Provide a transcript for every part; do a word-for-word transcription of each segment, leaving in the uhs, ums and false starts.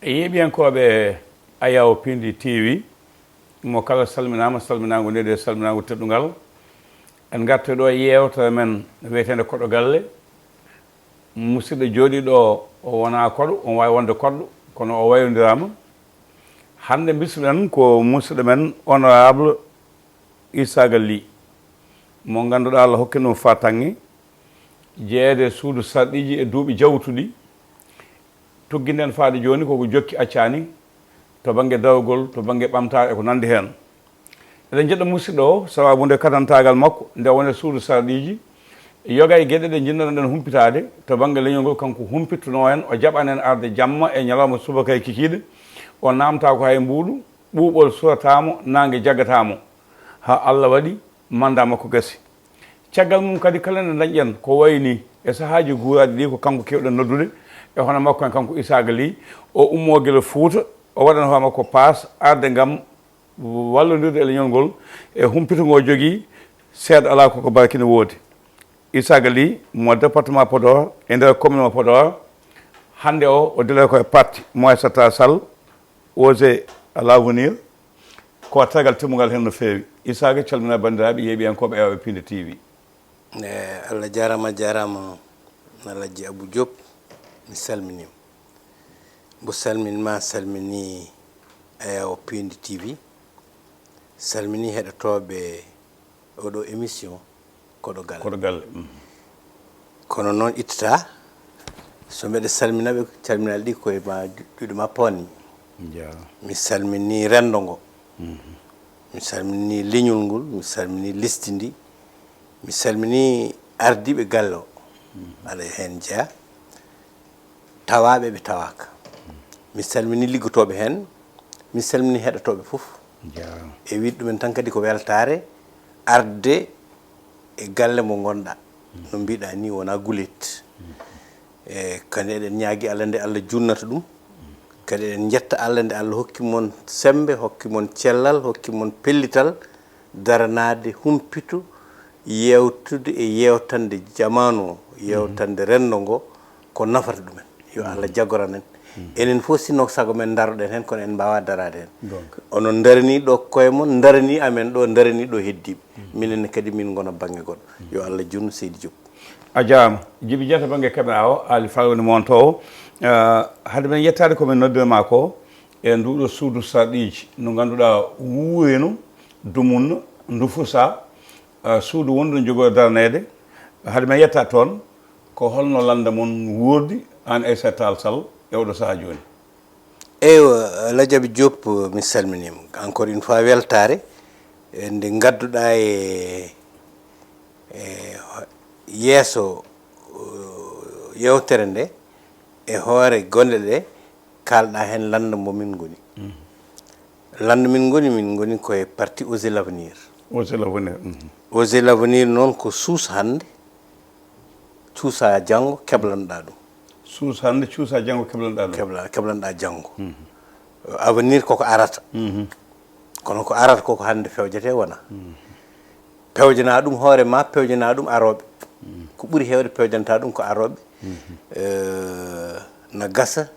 E yeeɓiyankooɓe Ayaw Pindi T V, mo kala salminaama, salminaango nde salminaango teddungal. En ngartoy ɗo e yeewtere men wiyeteende Koɗo Galle. Musidɗo jooɗiiɗo o, o wonaa koɗo, on waawi wonde koɗɗo, kono o wayondiraama. Hannde mbismiɗen ko musidɗo men honorable Isaaga Ly, mo ngannduɗaa Allah hokki ɗum fatanŋe jeyeede e suudu sarɗiiji e duuɓi jawtuɗi. Tugginden faade jooni koko jokki accaani to bannge dawrugol, to bannge ɓamtaare e ko nanndi heen. Eɗen njeɗɗa musidɗo o sababu nde katantaagal makko nde woni e suudu sarɗiiji, yoga e geɗe ɗe njiɗnoɗen ɗen humpitaade to bannge leñol ngol, kanko humpittunoo en, o jaɓan en arde jamma e ñalawma subaka e kikiiɗe. O naamtaa ko hay mbuuɗu, ɓuuɓol surataa mo, naange jaggataa mo, haa Allah waɗi manndaa makko gasi. Caggal mum kadi, kala nde ndañƴen ko wayi nii e sahaaji guuraaɗi ɗi, ko kanko keewɗen noddude e hono makko en, kanko Isaaga Ly. O ummoo gila Fuuta, o waɗan hoore makko paas arde ngam wallondirde e leñol ngol e humpito ngo jogii. Seeɗa alaa, koko barki no woodi. Isaaga Ly mo département Podor, e nder commune mo Podor, hannde o, o dilay ko e parti mo Aissata Tall Sall, Osez à l'avenir, ko tagal timmungal heen no feewi. Isaaga, calmina banndiraaɓe yeeɓiyankooɓe Ayaw Pindi T V. E, Allah jaaraama, jaaraama, Alhaji Abou Diop, mi salminiima. Mbo salmin ma, salmini Ayaw Pindi T V, salmini heɗotooɓe oɗo émission Koɗo Galle. Koɗo Galle. Mhm. Kono noon ittata, so mbeɗa salmina ɓe, calminal ɗi koye ma, juuɗe ma pawani. Jaaraama. Mi salmini renndo ngo. Mhm. Mi salmini leñol ngol, mi salmini lesdi ndi, mi salmini ardiiɓe galle o. Mhm. Aɗa heen jeyaa, tawaaɓe ɓe tawaaka. Mi salmini liggotooɓe heen, mi salmini heɗotooɓe fof. Jaaraama. E wiide ɗumen tan kadi ko weltaare arde e galle mo ngonɗaa. No mbiɗaa ni, wonaa guleet. E kadi eɗen ñaagi Allah nde Allah junnata ɗum. Kadi eɗen njetta Allah nde Allah hokki mon semmbe, hokki mon cellal, hokki mon pellital daranaade humpito, yeewtude e yeewtande jamaanu o, yeewtande renndo ngo, ko nafata ɗumen. Yo Allah jagoran en. Enen fof, sinno ko sago men, ndaroɗen heen, kono en mbaawaa daraade heen. Donc. Onon ndaranii ɗo koye mon, ndaranii amen ɗo, ndaranii ɗo heddiiɓe. Minen ne kadi min ngona bannge goɗɗo. Yo Allah junnu, seydi Diop. A jaaraama. Jibi Diatta bannge caméra o, Aali Faal woni monto o. Eh, hade men yettaade ko min noddirma ko, e nduɗo suudu sarɗiiji, no ngannduɗaa wuurino, dumunno, ndufusa, eh, suudu wondu no jogori darneede. Hade men yetta toon, ko holno lannda mon wuurdi, aan Aissata Tall Sall, e oɗo sahaa jooni? Eywa, Alhaji Abou Diop, mi salminiima. Encore une fois, weltaare, e nde ngadduɗaa e, e yeeso, o, yewtere nde, e hoore gonde ɗe, kaalɗaa heen lannda mo min ngoni. Mhm. Lannda min ngoni, min ngoni koye parti Osez l'avenir. Osez l'avenir. Mhm. Osez l'avenir noon ko suus hannde, cuusaa janngo, keblanɗaa ɗum. Suus hannde, cuusaa janngo, keblanɗaa ɗum. Kebla-, keblanɗaa janngo. Mhm. Avenir koko arata. Mhm. Kono ko arata ko, ko hannde fewjetee wonaa. Mhm. Pewjanaa ɗum hoore ma, pewjanaa ɗum arooɓe. Mhm. Ko ɓuri heewde pewjantaa ɗum ko arooɓe. Mhm. Eh, na gasa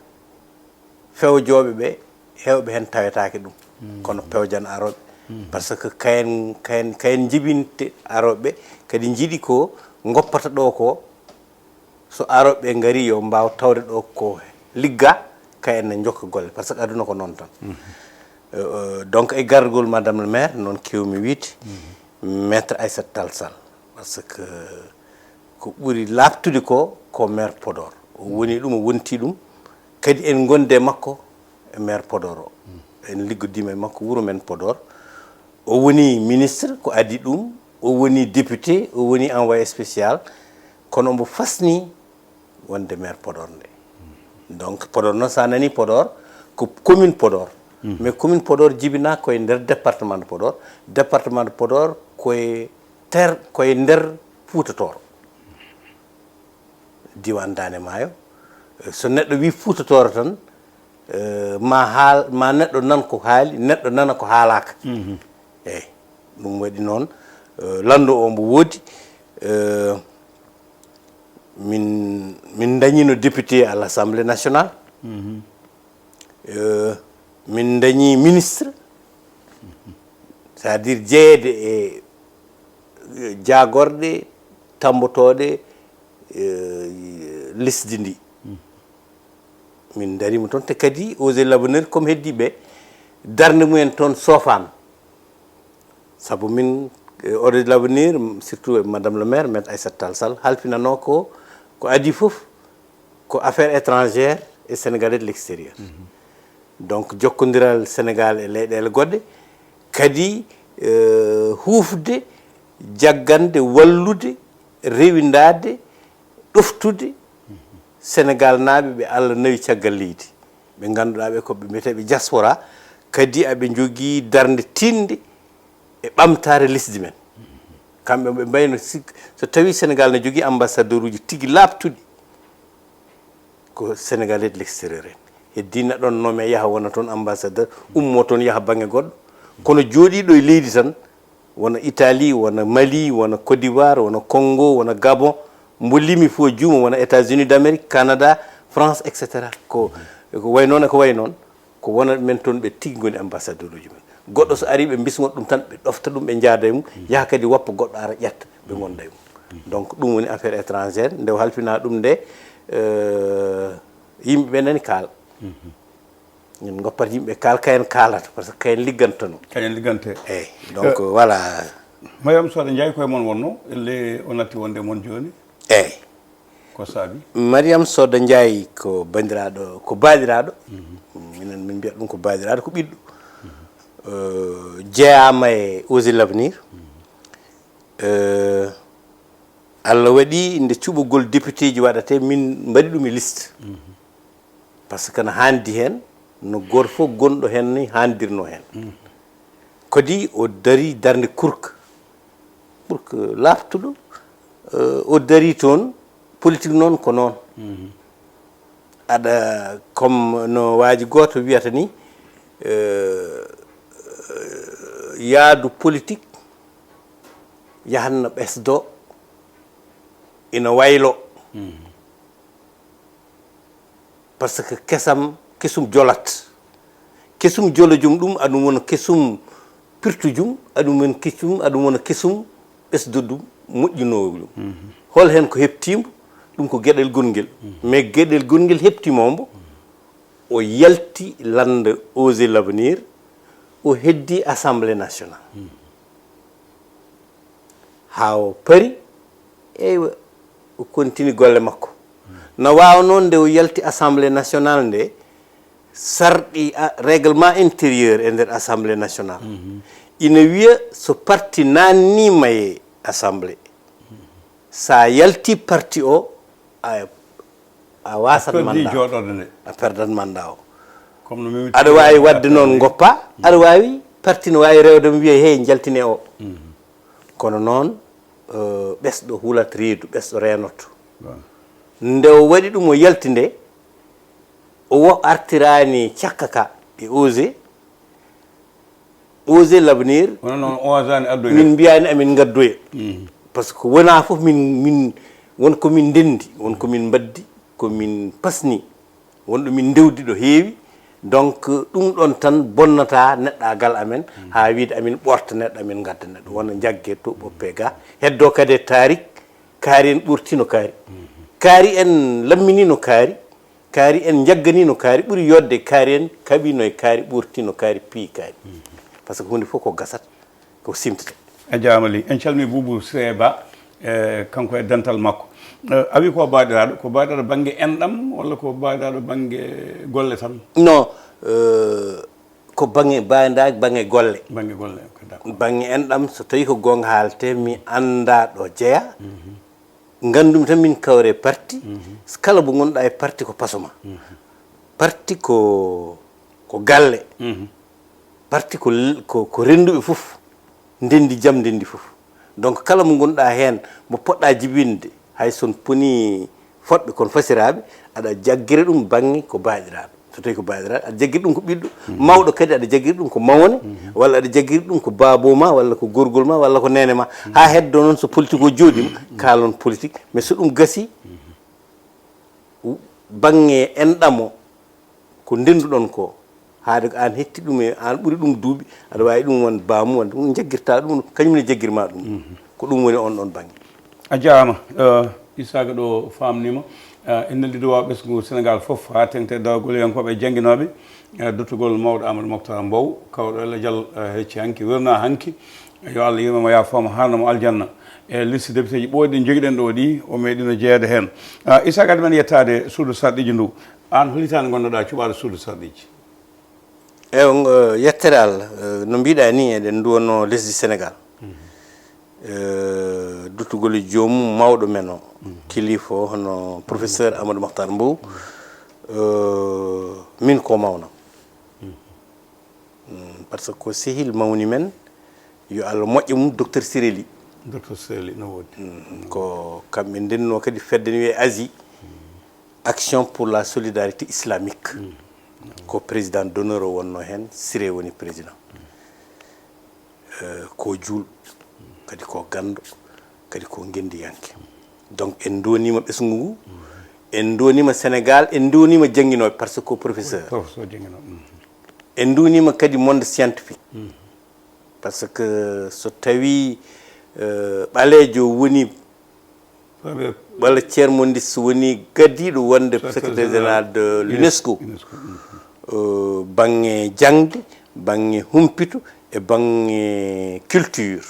fewjooɓe ɓe, heewɓe heen tawetaake ɗum. Mhm. Kono pewjan arooɓe. Mhm. Par ce que kayen, kayen, kayen njibinte arooɓe ɓe, kadi njiɗi ko ngoppata ɗo ko, so arooɓe ɓe ngarii, yo mbaaw tawde ɗo ko liggaa, kayen ne njokka golle, par ce que aduna ko noon tan. Mhm. Euh, euh, donc, e gargol Madame le maire, noon keewmi wiyde, mhm, Maître Aissata Tall Sall, par ce que ko ɓuri laaɓtude ko, ko maire Podor. O woni ɗum, o wonti ɗum, kadi en ngondi e makko e maire Podor o. Mhm. En liggodiima e makko wuro men Podor. O woni ministre, ko adii ɗum, o woni député, o woni envoyé spécial, kono omo fasni wonde maire Podor nde. Donc, Podor noon, so a nanii Podor, ko commune Podor. Mhm. Mais commune Podor jibinaa ko e nder département de Podor. Département de Podor ko e ter-, ko e nder Fuuta Tooro. Diiwaan Daande Maayo. Eh, so neɗɗo wii Fuuta Tooro tan, eh, ma haal, ma neɗɗo nan ko haali, neɗɗo nana ko haalaaka. Mhm. Eey, ɗum waɗi noon, eh, lanndo o mbo woodi, eh, min, min ndañiino député à l'Assemblée nationale. Mhm. Euh, min dañi ministre, c'est-à-dire jeyeede e, euh, jaagorɗe tammbotooɗe, euh, lesdi ndi. Min darima toon, te kadi Osez l'Avenir, comme heddiiɓe, darnde mumen toon soofaama. Sabu min, eh, Osez l'Avenir, surtout madame le maire, maître Aïssata Tall Sall, halfinanoo ko, ko adii fof ko affaire étrangère et sénégalais de l'extérieur. Donc jokkondiral Sénégal e leyɗeele goɗɗe, kadi, eh, huufde, jaggande, wallude, rewindaade, ɗoftude Sénégal naaɓe ɓe Allah nawi caggal leydi, ɓe ngannduɗaa ɓe ko ɓe mbiyeteeɓe diaspora, kadi aɓe njogii darnde tiiɗnde e ɓamtaare lesdi men. Kamɓe ɓe mbayno sik-, so tawii Sénégal ne jogii ambassadeur uji tigi laaɓtuɗi, ko Sénégalais de l'extérieur en. Heddii neɗɗo on nommé yaha wona toon ambassadeur, ummoo toon yaha baŋŋe goɗɗo. Kono jooɗiiɗo e leydi tan, wona Italie, wona Mali, wona Côte d'Ivoire, wona Congo, wona Gabon, mbo limi fof juuma, wona États-Unis d'Amérique, Canada, France, et cetera. Ko, ko way noon e ko way noon, ko wona men toon ɓe tigi ngoni ambassadeur uji men. Goɗɗo so ari ɓe mbisngot ɗum tan, ɓe ɗofta ɗum, ɓe njaada e mum, yaha kadi woppa goɗɗo ara ƴetta, ɓe ngonda e mum. Donc ɗum woni affaire étrangère, nde o halfinaa ɗum nde, euh, yimɓe ɓe nani kaal. Min ngoppat yimɓe kaal, kayen kaalata, parce que kayen liggantano. Kayen liggante. Eyyi, donc, euh, voilà. Mariam Soda Ndiaye koye mon wonno, elle o natti wonde mon jooni. Eyyi. Ko saabi? Mariam Soda Ndiaye ko banndiraaɗo, ko baaɗiraaɗo. Minen min mbiya ɗum ko baaɗiraaɗo, ko ɓiɗɗo. Euh, jeyaama e Osez l'Avenir. Euh, Allah waɗi nde cuɓogol député ji waɗate, min mbaɗi ɗum e liste. Parce que no haandi heen, no gooto fof gonɗo heen ni haandirnoo heen. Kadi o darii darnde kurka, kurka laaɓtuɗo, euh, o darii toon, politique noon ko noon. Aɗa, comme no waaji gooto wiyata ni, euh, yaadu politique yahanno ɓesdo, ina waylo. Parce que kesam, kesum jolat. Kesum jolojum ɗum, aɗum wona kesum pirtujum, aɗum wona kesum, aɗum wona kesum ɓesdodum, moƴƴinowojum. Hol heen ko heɓtiimbo? Ɗum ko geɗel gongel. Mais geɗel gongel heɓtiima mbo, o yalti lannda Osez l'Avenir, o heddi Assemblée nationale. Haa o pari, eywa, o continue golle makko. No waawa noon nde o yalti Assemblée nationale nde, sarɗi a, règlement intérieur e nder Assemblée nationale. Ina wiya so parti naanniima e Assemblée, so a yalti parti o, a, a waasat mandat. Jooɗorde nde. A perdat mandat o. Comme no Mimi Aɗa Touré waawi waɗde noon ngoppa, aɗa waawi parti no waawi rewde mo wiya hey njaltine o. Kono noon, euh, ɓesɗo hulat reedu, ɓesɗo reenoto. Nde o waɗi ɗum o yalti nde, o wo artiraani cakka ka e Osez, Osez l'Avenir. Wona noon o wasani addoyde. Min mbiyaani amin ngaddoya. Parce que wonaa fof min, min, won ko min ndenndi, won ko min mbaddi, ko min pasni. Won ɗo min ndewdi ɗo heewi. Donc ɗum ɗon tan bonnata neɗɗaagal amen, haa wiide amin ɓorta neɗɗo, amin ngadda neɗɗo, wona njagge to ɓoppe ga. Heddo kadi e tarik, kaari en ɓurti no kaari. Kaari en lammini no kaari, kaari en njaggani no kaari, ɓuri yodde kaari en kaɓi no e kaari, ɓurti no kaari, piyi kaari. Parce que huunde fof ko gasat, ko simtata. A jaamali. En calmi Boubou Siré Ba, e kanko e dental makko. Eh, a wi ko baaɗiraaɗo, ko baaɗiraaɗo bannge enɗam walla ko baaɗiraaɗo bannge golle tan? Non, eh, ko bannge baaɗiraaɗo, bannge golle. Bannge golle, ok, d'accord. Bannge enɗam, so tawii ko goonga haaletee, mi anndaa ɗo jeyaa. Nganndumi tan min kawre parti, kala mo ngonɗaa e parti ko paso ma. Parti ko, ko galle. Parti ko l-, ko, ko rennduɓe fof, ndenndi jam, ndenndi fof. Donc kala mo ngonɗaa heen, mo poɗɗaa jibinde, hay son poni fotɓe kon fasiraaɓe, aɗa jaggira ɗum bannge ko baaɗiraaɗo. So tawii ko baaɗiraaɗo, aɗa jaggira ɗum ko ɓiɗɗo, mawɗo kadi aɗa jaggira ɗum ko mawne, walla aɗa jaggira ɗum ko baabo ma, walla ko gorgol ma, walla ko neene ma. Haa heddo noon so politique o jooɗiima, kaalon politique. Mais so ɗum gasii, bannge enɗam o, ko ndenduɗon ko, haade ko aan hetti ɗum e aan ɓuri ɗum duuɓi, aɗa waawi ɗum won baamu, won ɗum jaggirta ɗum, kañum ne jaggirma ɗum. Ko ɗum woni on ɗon bannge. A jaaraama. Eh, Isaaga ɗo faamniima. Eh, en neldi duwaaw ɓesngu Senegaal fof, haa teŋti e daragol yankooɓe e jannginooɓe. Eh, duttugol mawɗo Amadou Moctar Mbow, kawɗo Ello Diallo, eh, hecci hanki, wirnaa hanki. Yo Allah yurmo mo, yaafoo mo, haarno mo aljanna. E liste députéji ɓooyɗi ɗi njogiɗen ɗo ɗi, o meeɗino jeyeede heen. Ah, Isaaga, aɗa men yettaade suudu sarɗiiji ndu. Aan, hol hitaande ngonnoɗaa cuɓaaɗo suudu sarɗiiji? Ewa, ngo- yettere Allah, eh, no mbiɗa ni, eɗen nduwano lesdi Senegaal. Eh, duttugol e joomum mawɗo men o, kilifa o, hono professeur Amadou Makhtar Mbow. Eh, min ko mawnam. Mm, par ce que ko sehil mawni men, yo Allah moƴƴo mum, docteur Sireli. Docteur Sireli, no woodi. Mm, ko kamɓe ndenno kadi fedde ne wiyee Asie, Action pour la Solidarité Islamique. Ko président d'honneur o wonno heen, Siré woni président. Eh, ko juul, kadi ko ganndo, kadi ko ngenndiyanke. Donc en ndonima ɓesngu ngu, en ndonima Sénégal, en ndonima jannginooɓe, par ce que ko professeur. Professeur jannginooɓe. En ndonima kadi monde scientifique. Par ce que so tawi, eh, ɓaleejo woni walla tiers-mondiste woni gaddiiɗo wonde secrétaire général de l'UNESCO, eh, bannge jaŋde, bannge humpito e bannge culture,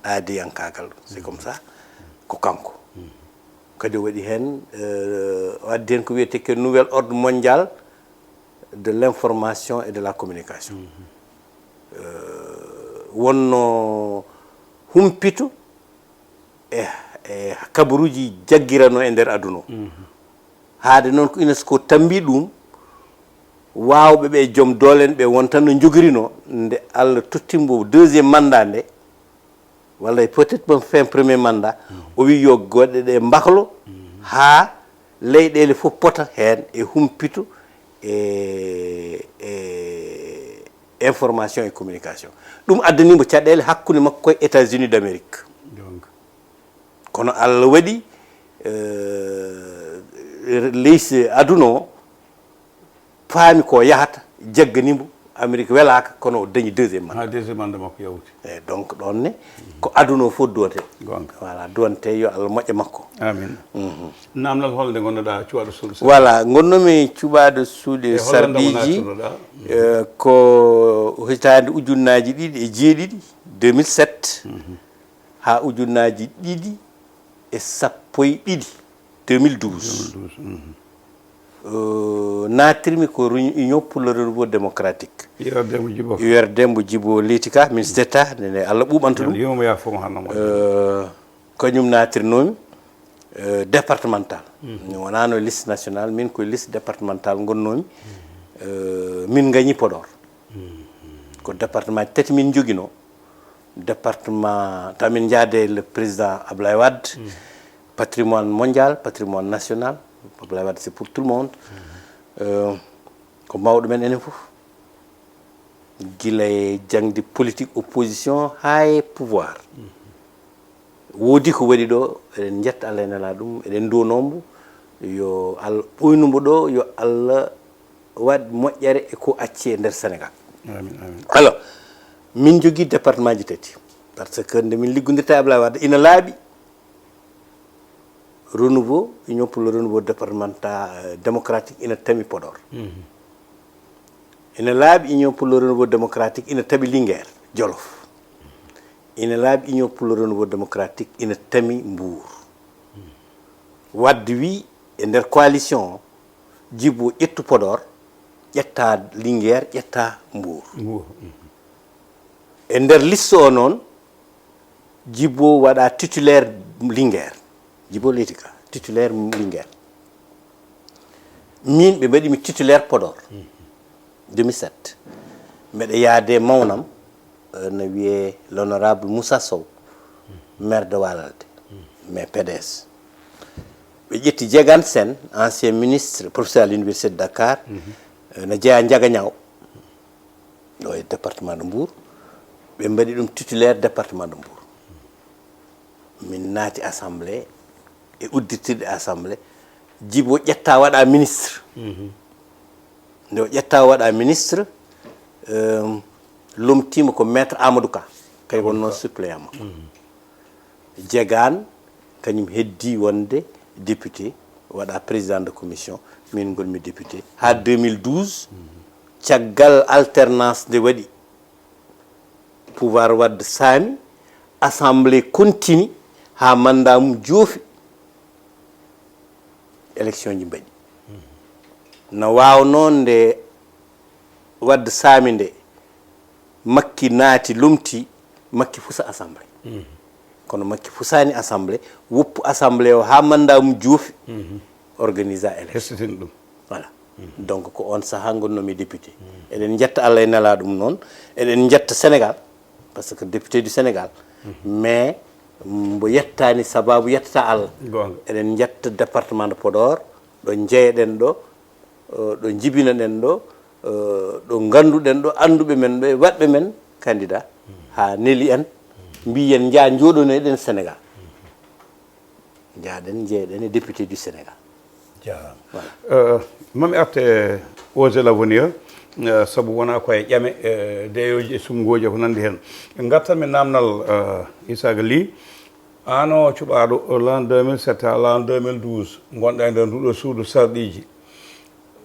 aadiyankaagal, c'est comme ça, ko kanko. Kadi o waɗi heen, eh, o addi heen ko wiyetee que nouvel ordre mondial de l'information et de la communication. Eh, wonno humpito e, e kabaruuji jaggirano e nder aduna o. Haade noon ko UNESCO tambi ɗum, waawɓe ɓe, joom doole en ɓe won tan no njogirino, nde Allah totti mbo deuxième mandat nde, walla peut-être mo fin premier mandat, o wi yo goɗɗe ɗe mbaklo haa leyɗeele fof pota heen e humpito e, e information et communication. Ɗum addani mo caɗeele hakkunde makko e États-Unis d'Amérique. Donc, Kono Allah waɗi, eh, leyse aduna o faami ko yahata, jaggani mbo, Amérique welaaka, kono o dañi deuxième mandat. Ha deuxième mandat makko yawti. Eyi, donc ɗon ne ko aduna o fof duwate. Gonga. Voilà, duwante yo Allah moƴƴa makko. Amin. Namdal holnde ngonnoɗa cuɓaɗo suudu? Voilà, ngonnomi cuɓaɗo suudu E hollanɗo mo sarɗiiji, naattunoɗa? Eh, ko hitaande ujunnaaji ɗiɗi e jeeɗiɗi, deux mille sept, haa ujunnaaji ɗiɗi e sappo e ɗiɗi, deux mille douze. Eh, naatirmi ko Ru- Union pour le Renouveau Démocratique. Yero Dembo Jibo. Yer Dembo Jibo Leyti Ka, ministre d'État, nene Allah ɓuɓanto ɗum. Yumma ya fof hanno mo. Eh, kañum naatirnoomi, eh, départemental. Mi wonaano liste nationale, min koye liste départemental ngonnoomi. Eh, min ngañi Podor. Ko département tati min njogino. Département, tamin njaade le président Ablaye Wade, patrimoine mondial, patrimoine national. Ablaye Wade, c'est pour tout le monde. Eh, ko mawɗo men enen fof. Gila e jaŋde politique opposition haa e pouvoir. Woodi ko waɗi ɗo, eɗen njetta Allah e Nelaaɗo ɗum, eɗen nduwanoo mbo, yo Allah ɓoynu mbo ɗo, yo Allah waɗ moƴƴere e ko acci e nder Senegaal. Amin, amin. Alors, min njogii département ji tati. Par ce que nde min liggondirta e Ablaye Wade, ina laaɓi, Renouveau, Union pour le Renouveau Départemental, euh, Démocratique ina tami Podor. Ina laaɓi, Union pour le Renouveau Démocratique ina taɓi Linguère, Jolof. Ina laaɓi, Union pour le Renouveau Démocratique ina tami Mbour. Wade wi e nder coalition o, Jibo ƴettu Podor, ƴetta Linguère, ƴetta Mbour. Mbour. E nder liste o noon, Jibo waɗa titulaire Linguère. Jibo Leyti Ka, titulaire Linguère. Min ɓe mbaɗi mi titulaire Podor. Deux mille sept. Mbeɗa yaade mawnam, eh, no wiyee l'honorable Moussa Sow, maire de Walalde, mais P D S. Ɓe ƴetti Diegane Sène, ancien ministre, professeur à l'université de Dakar, eh, no jeyaa Ndiaganiao, ɗo e département de Mbour. Ɓe mbaɗi ɗum titulaire département de Mbour. Min naati assemblée, e udditirde assemblée, Jibo ƴetta waɗa ministre. Nde o ƴetta o waɗa ministre, euh, lomtiima ko maître Amadou Ka, kay wonno suppléant makko. Jegaan, kañum heddi wonde député, waɗa président de commission, min ngonmi député. Haa deux mille douze, caggal alternance nde waɗi, pouvoir Wade saami, assemblée continue haa mandat mum joofi, élection ji mbaɗi. No waawnoo nde Wade saami nde, Makki naati, lomti, Makki fusa assemblée. Kono Makki fusaani assemblée, woppu assemblée o haa mandat mum joofi, organisa élection. Hessitin ɗum. Voilà. Donc ko on sahaa ngonnomi député. Eɗen njetta Allah e nela ɗum noon. Eɗen njetta Sénégal, parce que député du Sénégal. Mais mbo yettaani sababu yettata Allah. Goonga. Eɗen njetta département de Podor, ɗo njeyeɗen ɗo, euh, ɗo njibinaɗen ɗo, euh, ɗo ngannduɗen ɗo, annduɓe men ɓe, waɗɓe men candidat, haa neli en, mbiyen njaa njooɗonoyɗen Sénégal. Njaaɗen, njeeɗen e député du Sénégal. Jaaraama. Voilà. Euh, mami arte Oser l'avenir, euh, sabu wonaa ko e ƴame, euh, deeyooji e suɓngooji e ko nanndi heen. Ngartan mi naamnal, euh, Isaac Ly, aan o cuɓaaɗo l'an deux mille sept à l'an deux mille douze, ngonɗa e nder nduɗo suudu sarɗiiji.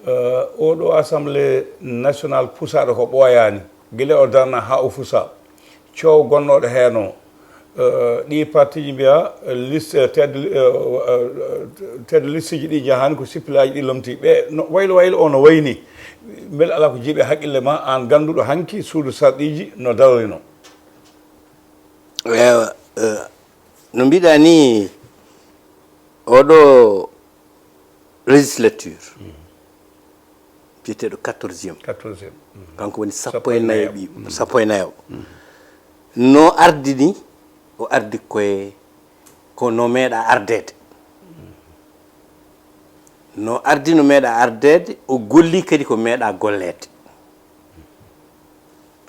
Euh, oɗo Assemblée nationale pusaaɗo ko ɓooyaani, gila o darna haa o fusa. Coow gonnooɗo heen o, euh, ɗi partiiji mbiya, euh, liste, euh, tête de, euh, euh, tête de liste ji ɗi njahaani ko sippilaaji ɗi lomti. Ɓe no, waylo waylo o no wayni. Mbele alaa ko jiiɓe haqqille ma, aan gannduɗo hanki suudu sarɗiiji no darorino? Ewa, euh, no mbiɗa ni, oɗo législature, biyeteeɗo quatorzième. Quatorzième. Kanko woni sappo e nayo ɓiɓɓe, sappo e nayo. No ardini, o ardi koye, ko no meeɗa ardeede. No ardi no meeɗa ardeede, o golli kadi ko meeɗa golleede.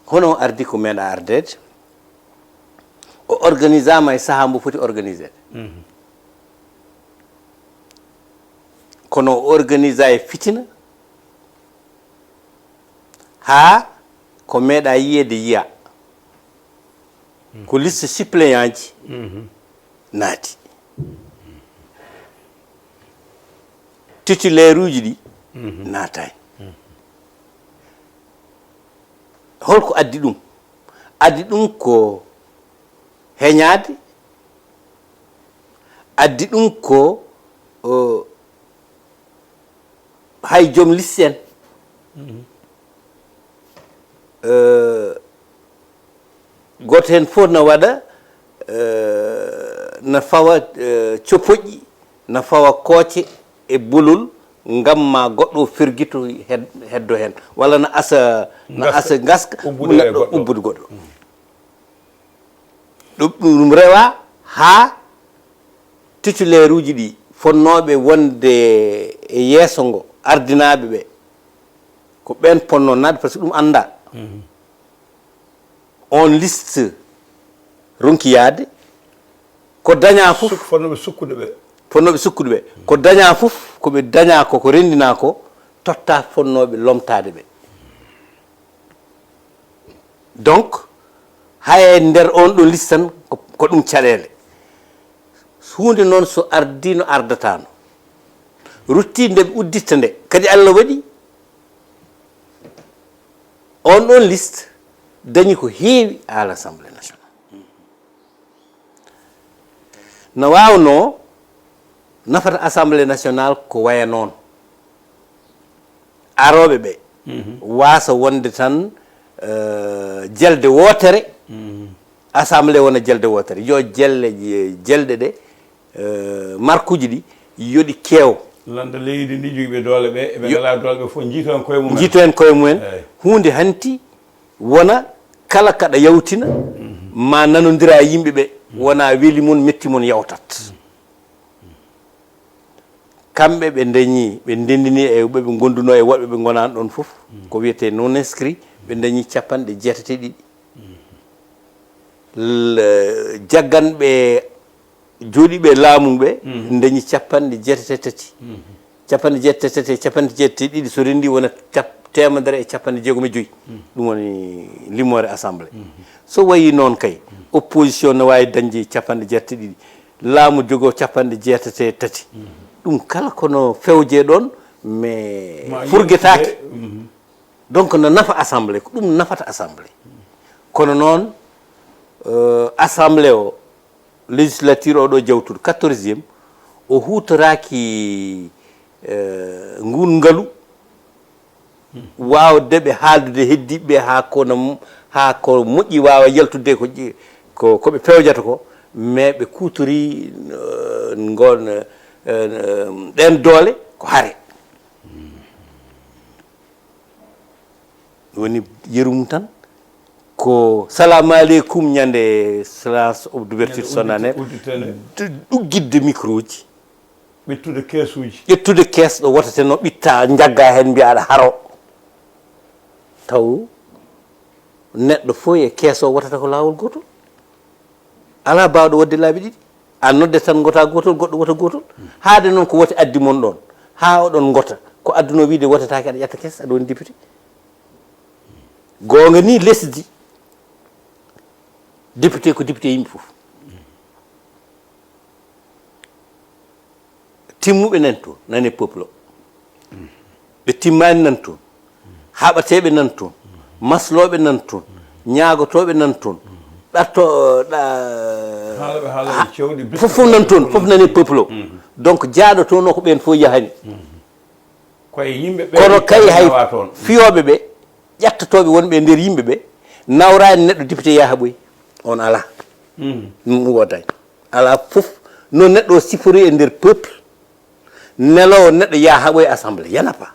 Hono o ardi ko meeɗa ardeede, o organisama e sahaa mbo foti organiseede. Kono o organisa e fitina, haa ko meeɗa yiyeede yiya. Ko liste suppléant ji naati. Titulaire uji ɗi naataani. Holko addi ɗum? Addi ɗum ko heñaade, addi ɗum ko, o, hay joom liste en. Euh, gooto heen fof na waɗa, euh, na fawa, euh, copoƴƴi, na fawa kooce e bolol, ngam ma goɗɗo o fergito hed-, heddo heen. Walla na asa, na asa ngaska, ubbude e neɗɗo goɗɗo. Ubbude goɗɗo. Ɗum, ɗum rewa haa titulaire uji ɗi fonnooɓe wonde e yeeso ngo, ardinaaɓe ɓe, ko ɓeen ponno naatde, parce que ɗum annda. On liste ronki yaade, ko daña fof. Suk-, fonnooɓe sukkude ɓe. Fonnooɓe sukkude ɓe. Ko daña fof, ko ɓe daña ko, ko renndina ko, totta fonnooɓe lomtaade ɓe. Donc, hay e nder on ɗon liste tan, ko, ko ɗum caɗeele. Huunde noon so ardii no ardataa no, ruttii nde ɓe udditta nde, kadi Allah waɗi on ɗon liste dañi ko heewi à l'Assemblée nationale. No waawnoo nafata Assemblée nationale ko waya noon. Arooɓe ɓe waasa wonde tan, eh, jelde wootere, Assemblée wona jelde wootere. Yo jelle, jelɗe ɗe, eh, markuuji ɗi, yo ɗi keew. Lannda leydi ndi, jogiiɓe doole ɓe, eɓe ngalaa doole ɓe fof njiito heen koye mumen. Njiito heen koye mumen. Eey. Huunde hanti wona kala kaɗa yawtina, ma nanondira e yimɓe ɓe, wona weli mon, metti mon yawtat. Kamɓe ɓe dañi, ɓe ndenndini e ɓe ɓe ngondunoo e woɗɓe ɓe ngonaani ɗoon fof, ko wiyetee non inscrit, ɓe dañi capanɗe jeetati e ɗiɗi. L-, jagganɓe jooɗiiɓe e laamu ɓe dañi capanɗe jeetati e tati. Capanɗe jeetati e tati e capanɗe jeetati e ɗiɗi, so renndii wona cap-, teemedere e capanɗe jeegom e joyi. Ɗum woni limore assemblée. So wayi noon kay, opposition no waawi dañde capanɗe jeetati e ɗiɗi, laamu jogoo capanɗe jeetati e tati. Ɗum kala kono fewje ɗoon, mais furgetaake. Donc no nafa assemblée, ko ɗum nafata assemblée. Kono noon, euh, assemblée o, législature o ɗo jawtuɗo, quatorzième, o huutoraaki, euh, ngun ngalu waawde ɓe haaldude heddiiɓe ɓe haa ko no, haa ko moƴƴi waawa yaltude ko ƴi-, ko, ko ɓe pewjata ko, mais ɓe kuutori, euh, ngon, euh, ɗen doole ko hare. Woni yeru mum tan ko salamu aleykum, ñande séance d'ouverture solennelle, udditene. Ɗuggitde micro ji, ɓettude keesuuji, ƴettude kees ɗo wotatenoo, ɓitta, njagga heen, mbiya aɗa haro. Taw neɗɗo fof e kees o wotata ko laawol gootol. Alaa baawɗo waɗde laabi ɗiɗi. A nodde tan ngota gootol, goɗɗo wota gootol. Haade noon ko wote addi mon ɗoon. Haa oɗon ngota. Ko adduno wiide wotetaake, aɗa ƴetta kees, aɗa woni député. Goonga ni, lesdi, député ko député yimɓe fof. Timmuɓe nan toon, nane peuple o. Ɓe timmaani nan toon. Haɓateeɓe nan toon. Maslooɓe nan toon. Ñaagotooɓe nan toon. Ɗatto, ɗa-, haalaɓe haala cewɗi, fof, fof nan toon, fof nane peuple o. Donc, jaaɗo toon o ko ɓeen fof yahani. Kono kay hay fiyooɓe ɓe, ƴettotooɓe wonɓe e nder yimɓe ɓe, nawraani neɗɗo député yaha ɓoy. On alaa. Ɗum woodaani. Alaa fof no neɗɗo o sifori e nder peuple, neloowo neɗɗo yaha haɓoy assemblée, yana pas.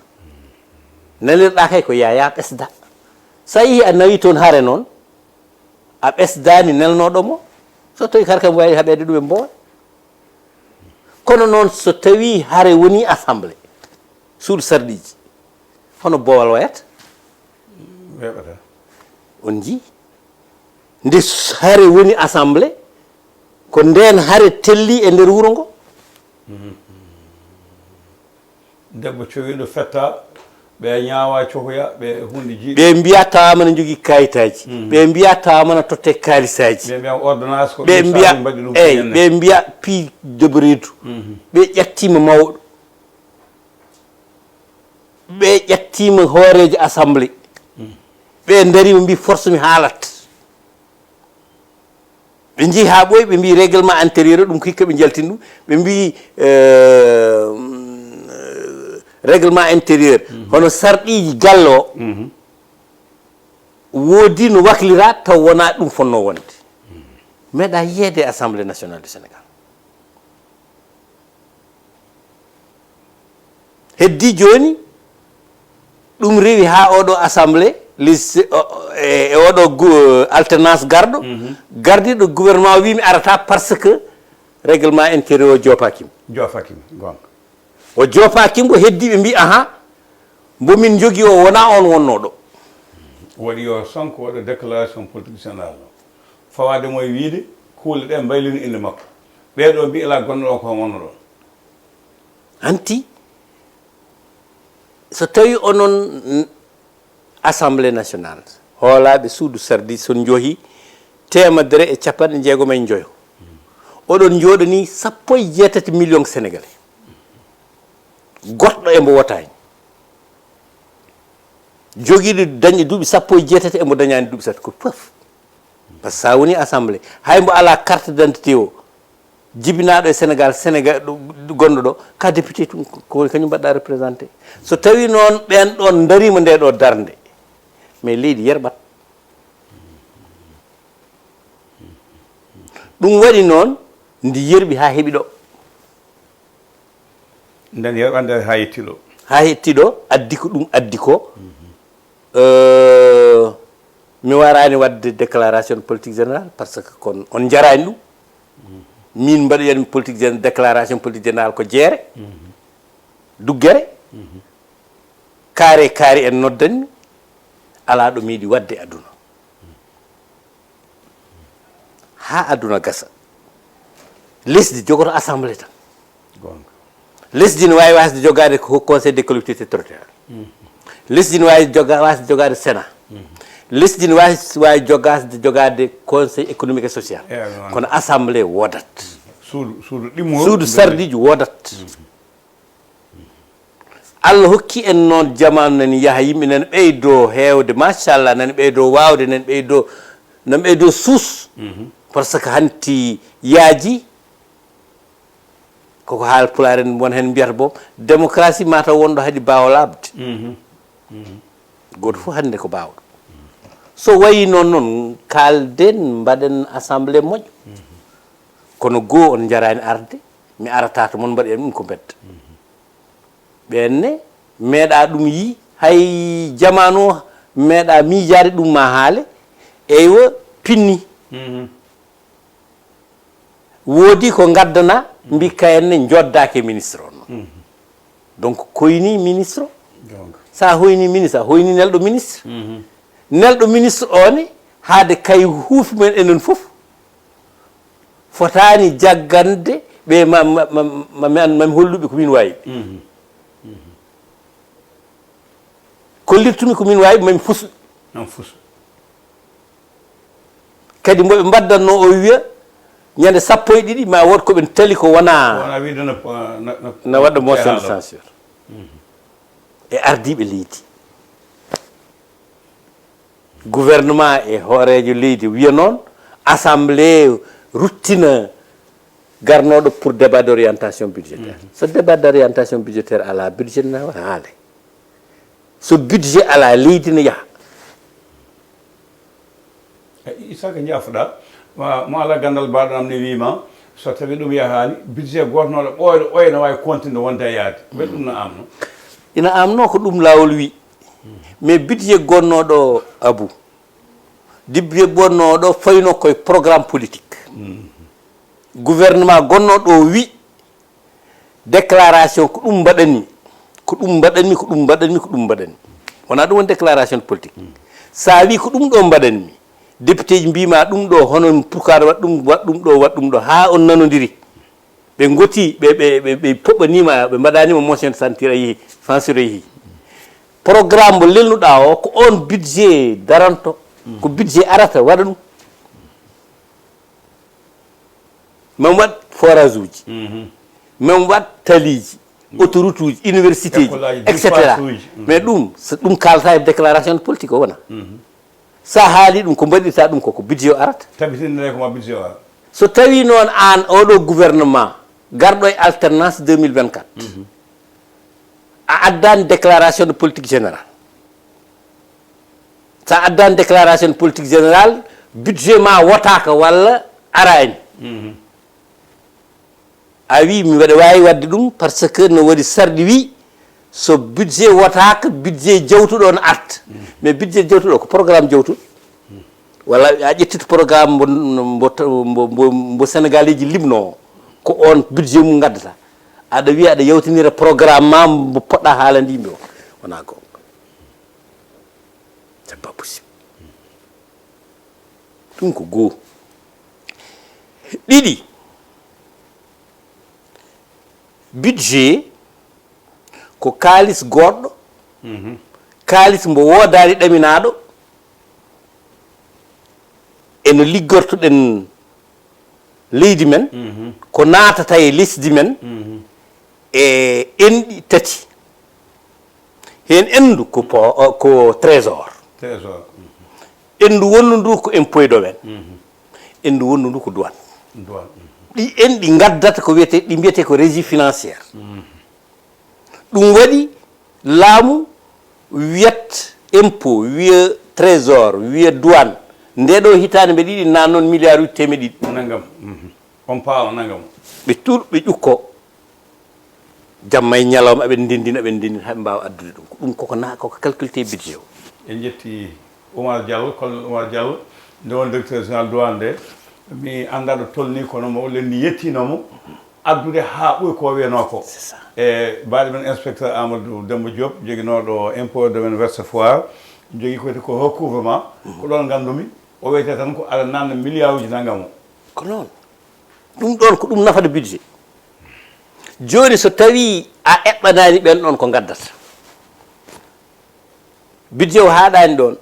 Nelirɗa kay ko yaya ɓesda. So a yii a nawi toon hare noon, a ɓesdaani nelnooɗo mo. So tawi kar kam waawi haɓeede ɗum e mbool. Kono noon so tawi hare woni assemblée, suudu sarɗiiji, hono boowal wayata? Weeɓata. On njii? Nde s-, hare woni assemblée, ko ndeen hare telli e nder wuro ngo. Debbo cowiiɗo fetta, ɓe ñaawa cokoya, ɓe huunde jiiɗi. Ɓe mbiya tawa mana jogii kayitaaji. Ɓe mbiya tawa mana totte kaalisaaji. Ɓe mbiya ordonnance ko ɓe ɗum mbiya, saabi mbaɗi ɗum eyi, ɓe mbiya pi de reedu. Ɓe ƴettiima mawɗo. Ɓe ƴettiima hooreejo assemblée. Ɓe ndariima mbi force mi haalat. Ɓe njehi haa ɓooyi, ɓe mbi règlement intérieur o, ɗum ko hikka ɓe njaltini ɗum. Ɓe mbi, euh, règlement intérieur. Hono sarɗiiji galle o, woodi no waklira taw wonaa ɗum fonnoo wonde. Meeɗa yiyeede e Assemblée nationale du Sénégal. Heddi jooni, ɗum rewi haa oɗo assemblée, légis-, o-, o-, e, e oɗo gu-, alternance garɗo, gardiiɗo gouvernement o wi mi arata parce que règlement intérieur o joopaaki mo. Joofaaki mo, goonga. O joopaaki mo, heddi ɓe mbi, aha, mbo min njogi o wona on wonno ɗo. Waɗi yo Sonko waɗa déclaration politique générale o. Fawaade mo e wiide, kuule ɗe mbaylino innde makko. Ɓee ɗoo mbi alaa gonɗo ɗo ko wonno ɗo. Hanti, so tawi onon n-, Assemblée nationale, hoolaaɓe suudu sardi, so njoohi teemedere e capanɗe jeegom e njoyo, oɗon njooɗanii sappo e jeetati million Sénégalais. Goɗɗo e mbo wotaani. Jogiiɗo dañde duuɓi sappo e jeetati e mbo dañaani duuɓi sappo ko fof. Par ce que so a woni assemblée, hay mbo alaa carte d'identité o, jibinaaɗo e Sénégal, Sénégal, ɗo, ɗo gonɗo ɗo, ka député tun, ko, ko kañum mbaɗɗa représenté. So tawi noon ɓeen ɗoon ndariima nde ɗo darnde, mais leydi yerɓat. Ɗum waɗi noon, ndi yerɓi haa heɓi ɗo. Nden yerɓande haa yetti ɗo. Haa yetti ɗo, addi ko ɗum addi ko. Euh, mi waraani waɗde déclaration politique générale, parce que kon on njaraani ɗum. Min mbaɗoyatmi politique gén-, déclaration politique générale ko jeere, duggere, kaari kaari en noddanmi, alaa ɗo mi yiɗi waɗde e aduna. Haa aduna gasa. Lesdi jogoto assemblée tan. Goonga. Lesdi ne waawi wasde jogaade ko Conseil des collectivités territoriales. Lesdi ne waawi joga, waasde jogaade Sénat. Lesdi ne waawi, waawi jogaasde, jogaade Conseil économique et social. Kono Assemblée woodat. Suudu, suudu ɗimmo. Suudu sarɗiiji woodat. Allah hokki en noon jamaanu nani yaha, yimɓe nani ɓeydoo heewde, machallah, nani ɓeydoo waawde, nani ɓeydoo, nani ɓeydoo suus. Par ce que hanti yaaji, koko haal pulaar en, won heen mbiyata bo, démocratie mataw wonɗo haɗi baawo laaɓde. Gooto fof hannde ko baawɗo. So wayi noon noon, kaalden, mbaɗen assemblée moƴƴo. Kono goo on njaraani arde, mi arata to mon, mbaɗi en ɗum ko mbedda. Ɓeen ne, meeɗa ɗum yi, hay jamaanu o meeɗa miijaade ɗum ma haale, eywa, pinni. Woodi ko ngaddana, mbi kayen ne njoddaake ministre on noon. Donc, koyni ministre o. So a hoyni ministre, a hoyni nelɗo ministre. Nelɗo ministre o ne, haade kay huufi men enen fof, fotaani jaggande ɓe ma, ma, ma, ma, ma, ma mi holluɓe ko min waawi. Kollirtumi ko min waawi, ma mi fusɓe. Kadi mbo ɓe mbaddannoo o wiya, ñande sappo e ɗiɗi ma wood ko ɓe tali ko wona. Wona wiide no, no, no, na waɗa motion de censure. E ardiiɓe leydi. Gouvernement e hooreejo leydi wiya noon, assemblée ruttina garnooɗo pour débat d'orientation budgétaire. So débat d'orientation budgétaire alaa, budget ne haale. So budget alaa, leydi ne yaha. E, Issa, ko njaafuɗaa? Ma, mo alaa ganndal, mbaɗo am ne wiima, so tawi ɗum yahaani, budget gootnooɗo ɓooyɗo ɓooya ne waawi continude wonde e yaade. Mbeɗa ɗum no amno? Ina amno ko ɗum laawol wi. Mais budget gonnooɗo Abu, budget gonnooɗo fayno koye programme politique. Gouvernement gonnooɗo o wi, déclaration ko ɗum mbaɗanmi, ko ɗum mbaɗanmi, ko ɗum mbaɗanmi, ko ɗum mbaɗanmi. Wonaa ɗum woni déclaration de politique. So a wii ko ɗum ɗo mbaɗanmi, député ji mbiima ɗum ɗo, hono pourquoi aɗa waɗa ɗum, waɗ ɗum ɗo, waɗ ɗum ɗo, haa on nanondiri. Ɓe ngoti, ɓe, ɓe, ɓe, ɓe poɓɓaniima, ɓe mbaɗaniima motion de censure a yehi, censure a yehi. Programme mo lelnuɗaa o, ko on budget daranto, ko budget arata waɗa ɗum. Min waɗ forage uji, min waɗ taliiji, autoroute uji, université ji, et cetera. Mais ɗum, so ɗum kaalata e déclaration de politique o wona. So a haali ɗum, ko mbaɗirta ɗum ko, ko budget o arata. Tabitinde ko ma budget o ara. So tawi noon aan oɗo gouvernement garɗo e alternance deux mille vingt-quatre, a addani déclaration de politique générale. So a addani déclaration de politique générale, budget ma wotaaka walla araani. A wi mbeɗa waawi waɗde ɗum parce que no waɗi sarɗi wi so budget wotaaka, budget jawtuɗo on arta. Mais budget jawtuɗo ko programme jawtuɗo. Walla a ƴettit programme mbo, mbo, mbo, mbo, mbo Sénégalais ji limno, ko on budget mum ngaddata. Aɗa wiya aɗa yawtinira programme ma mbo poɗɗa haalande yimɓe o. Wona goonga. C'est pas possible. Ɗum ko goo. Ɗiɗi, budget ko kaalis goɗɗo, kaalis mbo woodaani ɗaminaaɗo, e no liggortoɗen leydi men, ko naatata e lesdi men, e enɗi tati. Heen endu ko po-, ko trésor. Trésor. Endu wondu ndu ko impôt et domaine. Endu wondu ndu ko douane. Douane. Ɗi enɗi ngaddata ko wiyete, ɗi mbiyete ko régie financière. Ɗum waɗi laamu wiyat impôt, wiya trésor, wiya douane. Nde ɗo hitaande mbeɗa yiɗi nan noon milliard uji teemeɗe ɗiɗi. Nangam. On paa o nangam. Ɓe tur, ɓe ƴukko. Jamma e ñalawma aɓe ndendina, aɓe ndendina, haɓe mbaawa addude ɗum. Ko ɗum koko na-, koko calculté budget o. En njetti Oumar Diallo, colonel Oumar Diallo, nde won directeur général douane nde. Mi anndaa ɗo tolni, kono mo lenni yettiino mo addude haa ɓuri ko wiyanoo ko. C'est ça. E baɗi men inspecteur Amadou Demba Diop, joginooɗo impôt domaine Ouest Foire, jogi ko wiyetee ko recouvrement, ko ɗon nganndumi, o wiyetee tan ko aɗa nanna milliard uji nangam o. Ko noon. Ɗum ɗoon ko ɗum nafata budget. Jooni so tawii a eɓɓanaani ɓeen ɗoon ko ngaddata, Budget o haaɗaani ɗoon.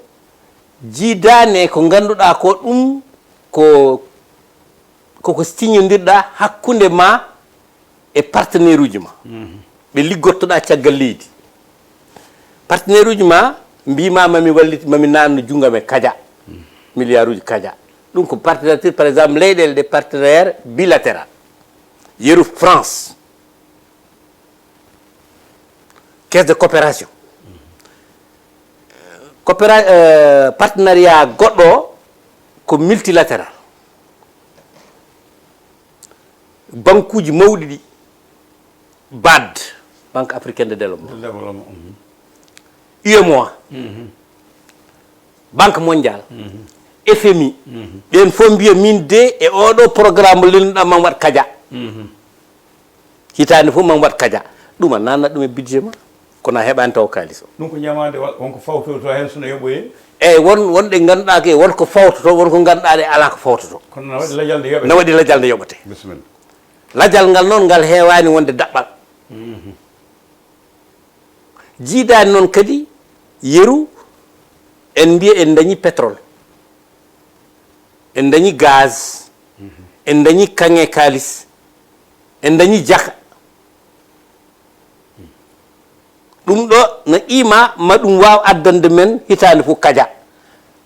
Jiidaani e ko ngannduɗaa ko ɗum ko koko siñondirɗa hakkunde ma e partenaire uji ma ɓe liggottoɗa caggal leydi. Partenaire uji ma mbima mami wallit mami nanno junngam e kaja milliard uji kaja. Ɗum ko partenaire par exemple leyɗele ɗe partenaire bilatéral, yeru France, caisse de coopération. Coopéra euh, partenariat goɗɗo o ko multilatéral. Bankuuji mawɗi ɗi, bad, Banque africaine de développement, U M O A, Banque mondiale, F M I, ɓen fof mbiya min de e oɗo programme mo lelnuɗa man waɗ kaja. Hitaande fof man waɗ kaja. Ɗum a nanna ɗum e budget ma, kono a heɓani taw kaalis o. Ɗum ko ñamaande wa- wonko fawtoto heen so no yoɓoyee. Eyyi, won wonɗe ngannduɗaa ke won ko fawtoto, won ko ngannduɗaa ɗe alaa ko fawtoto. Kono na waɗi lajal nde yoɓete. Na waɗi lajal nde yoɓete. Bisimilla. Lajal ngal noon ngal heewaani wonde daɓɓal. Jiidaani noon kadi yeru en mbiya en dañi pétrole, en dañi gaz, en dañi kaŋŋe kaalis, en dañi jaka. Ɗum ɗo no qima ma ɗum waaw addande men hitaande fof kaja.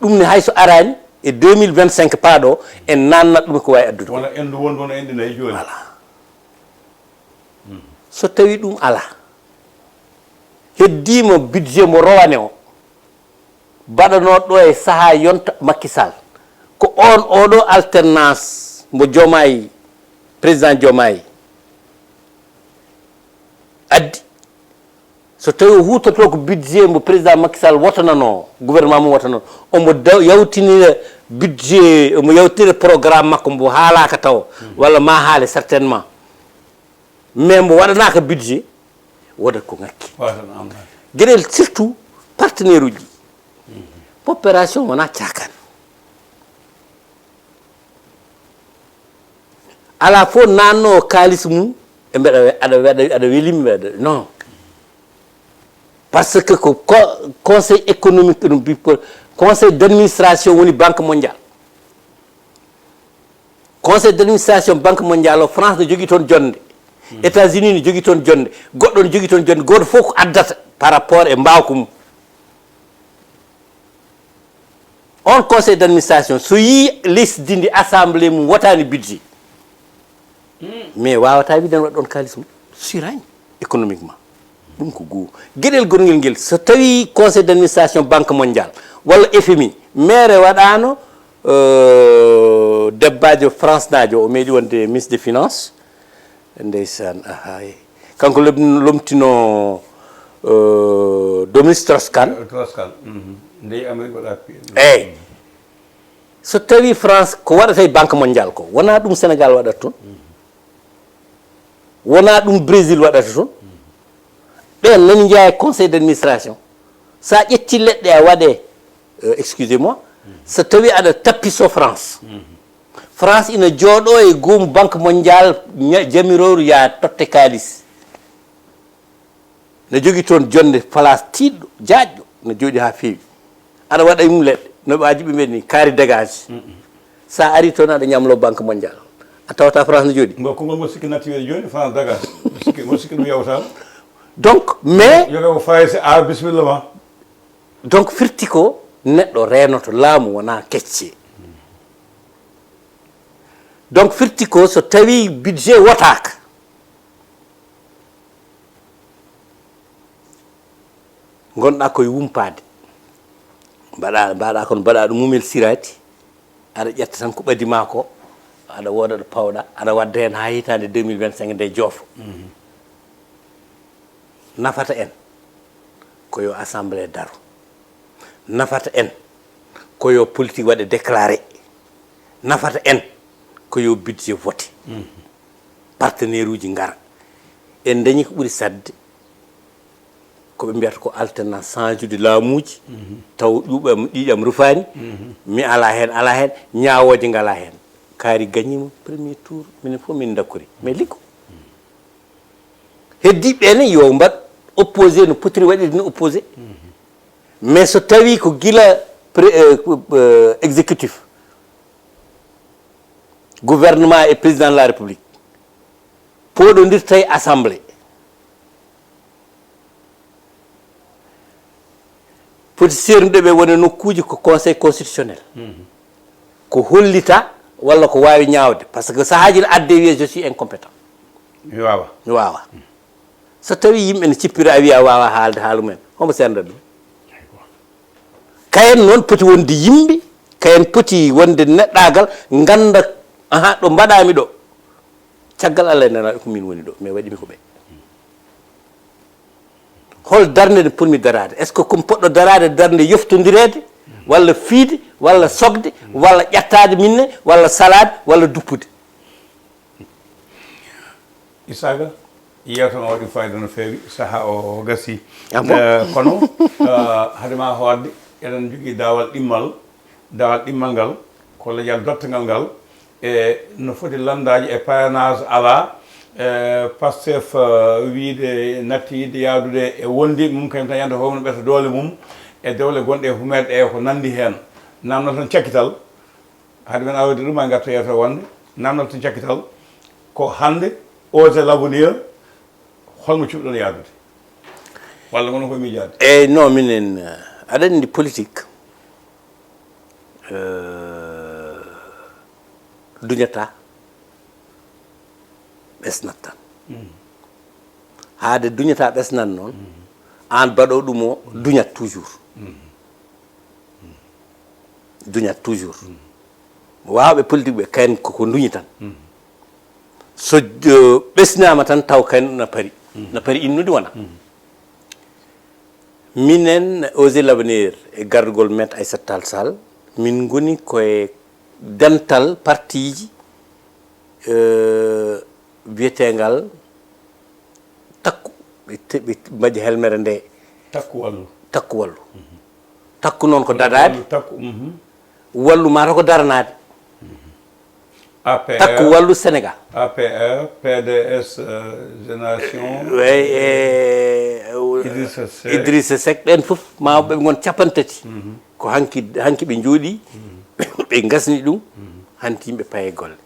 Ɗum ne hay so araani e deux mille vingt-cinq paaɗo en naannat ɗum ko waawi addude. Wona endu wondu no enɗi nayi jooni. Voilà. So tawi ɗum alaa, heddiima budget mo rowane o baɗanoo ɗo e sahaa yonta Macky Sall, ko oon oɗo alternance mo Diomaye, président Diomaye addi. So tawi o huutoto ko budget mo président Macky Sall wotananoo, gouvernement mum wotananoo, omo da- yawtinira budget, omo yawtinira programme makko mbo haalaaka taw, walla ma haale certainement, mais mbo waɗanaaka budget, wodat ko ŋakki. Geɗel surtout partenaire uji. Popération wona caakan. Alaa fof nanno kaalis mum e mbeɗa aɗa waɗa aɗa welimi mbeɗa non. Parce que ko conseil économique ɗum bi conseil d'administration woni banque mondiale. Conseil d'administration banque mondiale o France no jogii toon jonnde, États-Unis no jogii toon jonnde, goɗɗo no jogii toon jonnde, gooto fof ko addata par rapport e mbaawka mum. On conseil d'administration so yii lesdi ndi assemblée mum wotaani budget, mais wawata wiide ne waɗa ɗon kaalis mum sirani économiquement. Ɗum ko goo. Geɗel gongel ngel, so tawi conseil d'administration banque mondiale walla F M I, maire waɗano euh, debbajo France najo, o meeɗi wonde ministre de finance. Ndeysaan, ahay. Kanko lom- lomtino euh, Dominique Strauss-Kahn. Strauss-Kahn. Ndey Amérique waɗa pi- Eyyi. So tawi France ko waɗata e banque mondiale ko wona ɗum Sénégal waɗata toon, wona ɗum Brésil waɗata toon. Ɓen nani jeeya e conseil d'administration. Sa ƴetti leɗɗe a waɗe euh, excusez moi, so tawi aɗa tappiso France, France ina jooɗo e goomu banque mondiale ña- jamirooru ya totte kaalis. Ne jogii toon jonnde place tiiɗɗo jaajɗo, ne jooɗi haa feewi. Aɗa waɗa e mum leɗɗe no ɓaaji ɓe mbiya ni kaari dégage. Sa ari toon aɗa ñamlo banque mondiale, a tawata France no jooɗi. Ngo kongol ngo sikki natti weeɗi jooni France daga. Ngo sikki ngo sikki ɗum yawtaama. Donc mais Yoga ko fayi se a bisimilla ma. Donc firti ko neɗɗo reenoto laamu wona kecce. Donc firti ko so tawi budget wotaaka, gonɗa koye wumpaade, mbaɗa mbaɗa kon mbaɗa ɗum mumel sirati. Aɗa ƴetta tan ko ɓadi ma ko, aɗa wooda ɗo pawɗa, aɗa wadda heen haa hitaande deux mille vingt-cinq nde joofo. Nafata en ko yo assemblée daro. Nafata en ko yo politique waɗe déclaré. Nafata en ko yo budget voté. Partenaire uji ngara. En dañi ko ɓuri sadde ko ɓe mbiyata ko alternance, change de laamuuji, taw ƴuuɓam ɗiɗam rufaani, mi alaa heen, alaa heen, ñaawooje ngalaa heen. Kaari gañiima premier tour, minen fof min ndakkori. Mais liggoo. Heddiiɓe ɓee ne yo mbaɗ opposé no potiri waɗirde ni opposé. Mais so tawi ko gila pre- euh, euh, exécutif, gouvernement et président de la république pooɗondirta e assemblée, poti sernude ɓe wone nokkuuji ko conseil constitutionnel, ko hollita walla ko waawi ñaawde, par ce que sahaaji ne adde wiye je suis incompétent. Mi wawa. Mi wawa. So tawi yimɓe ne cippira a wiya wawa haalde haalu men, homo senda ɗum? Kayen noon poti wonde yimɓe, kayen poti wonde neɗɗagal, ganda aha ɗo mbaɗami ɗo, caggal Allah e nana ko min woni ɗo, mais waɗimi ko ɓe. Hol darnde nde potmi daraade? Est ce que komi poɗɗo daraade darnde yoftondireede, walla fiide, walla sogde, walla ƴattaade minne, walla salaade, walla duppude? Isaga, yewta ma waɗi fayida no feewi, saha o gasi. Ah bon? Eh, kono eh, hade ma hoorde, eɗen jogii daawal ɗimmal. Daawal ɗimmal ngal ko lejal dottangal ngal, e no foti lanndaaji e parrainage alaa. E Pastef eh, wiyde natti yidde yaadude e wondiiɓe mum, kañum tan yanta hoyno ɓeta doole mum e dewle gonɗe e humeeɗe ɗe ko nanndi heen. Namno tan cakkital, hade men awde ɗum, ma ngarta yeeto wonde namno tan cakkital ko hannde, Osez l'Avenir, holmo cuɓɗon yaadude? Walla ngono ko miijaade? Eyyi, non, minen eh, aɗa anndi politique eh, duñata, ɓesnat tan. Haade duñata ɓesnat noon, aan baɗo ɗum o duñat toujours. Duñat toujours. Waawɓe politique ɓe kayen koko duñi tan. So eh, ɓesnama tan taw kayen na pari, na pari innude wona. Minen Osez l'Avenir e gardugol Maître Aïssata Tall Sall, min ngoni koye dental partiji eh, biyetengal Takku, ɓe te- ɓe mbaɗi helmere nde. Takku wallu. Takku wallu. Takku noon ko dadaade. Wallu takku. Mhm. Wallu mata ko daranaade. A P R. Takku wallu Sénégal. A P R, P D S, eh, Génération. Wey e Idrissa Seck. Idrissa Seck, ɓen fof ma ɓe ngon capanɗe tati. Ko hanki hanki ɓe njooɗi, ɓe ngasni ɗum, hanti yimɓe paye golle.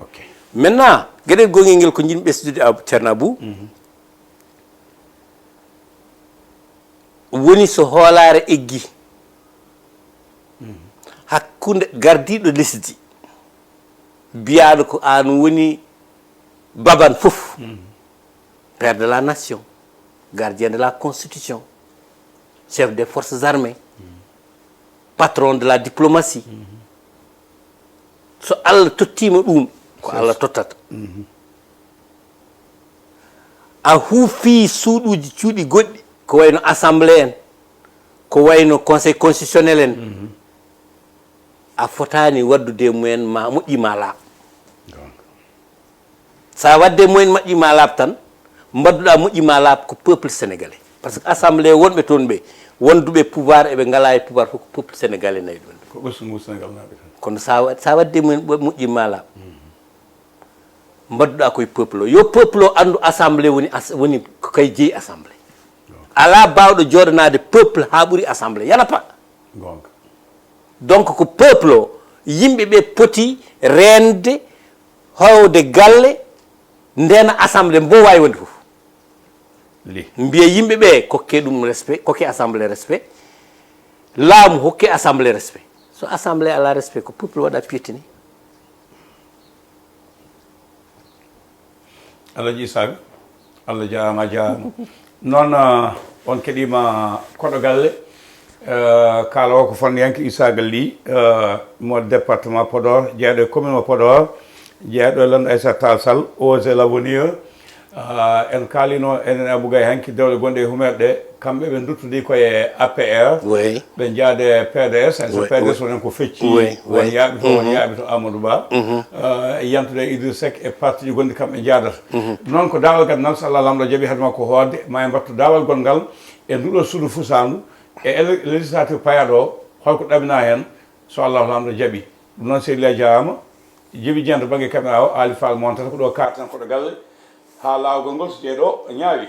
Ok. Maintenant, geɗel gongel ngel ko jiɗmi ɓesdude, Ab- Ceerno Abou, woni so hoolaare eggi hakkunde gardiiɗo lesdi, biyaaɗo ko aan woni baban fof, père de la nation, gardien de la constitution, chef des forces armées, patron de la diplomatie. So Allah tottiima ɗum, ko Allah tottata. A huufi suuɗuuji cuuɗi goɗɗi, ko wayno assemblée en, ko wayno conseil constitutionnel en, a fotaani waddude e mumen ma moƴƴi ma laaɓ. Sa wadde mumen moƴƴi ma laaɓ tan, mbadduɗa moƴƴi ma laaɓ ko peuple sénégalais. Par ce que assemblée wonɓe toon ɓe, wonduɓe pouvoir eɓe ngala e pouvoir fof, ko peuple sénégalais nayi ɗon. Ko ɓesngu Sénégal naaɓe tan. Kono sa wa- sa wadde mumen moƴƴi ma laaɓ, mbadduɗa koye peuple o. Yo peuple o anndu assemblée woni as- woni ko kay jeyi assemblée. Ala bawɗo jooɗanaade peuple haa ɓuri assemblée. Yana pa. Gonga. Donc ko peuple o, yimɓe ɓe poti reende, howde galle, ndena assemblée mbo wawi wonde fof. Li. Mbiya yimɓe ɓe kokke ɗum respect, kokke assemblée respect. Laamu hokke assemblée respect. So assemblée ala respect, ko peuple waɗa piétiné. Alhaji Isaka, Allah jaaraama, a jaaraama. Noon, eh, on keɗiima Koɗo Galle. Eh, kaala o ko fonndiyanke Isaka Ly, eh, mo département Podor, jeeyaaɗo e commune mo Podor, jeeyaaɗo e lanɗo Aïssata Tall Sall, Osez l'Avenir. Eh, en kaalino enen e Abou Gaye hanki dewle gonɗe e humeeɗe ɗe, kamɓe ɓe nduttodi ko e A P R. Oui. Ɓe njaade P D S, hay so Oui, P D S oui. Woni ko fecci, Oui, won oui. Yaaɓi to, won Mhm. Yaaɓi to Amadou Ba. Mhm. Eh, yantude e Idriss Seck e parti ji gonɗi kamɓe njaadata. Noon ko daawal gaddanal, so Allah Laamɗo jaɓi, hade makko hoorde, ma en mbattu daawal gonngal e nduɗo suudu fusaandu e ele- législative payaaɗo o, holko ɗaminaa heen, so Allah Laamɗo jaɓi. Ɗum noon, sehil, a jaaraama. Jibi Dieng to bannge caméra o, Ali Fall mo wonta ko ɗo kaarten Koɗo Galle, haa laawol ngol so jeeɗo ñaawi.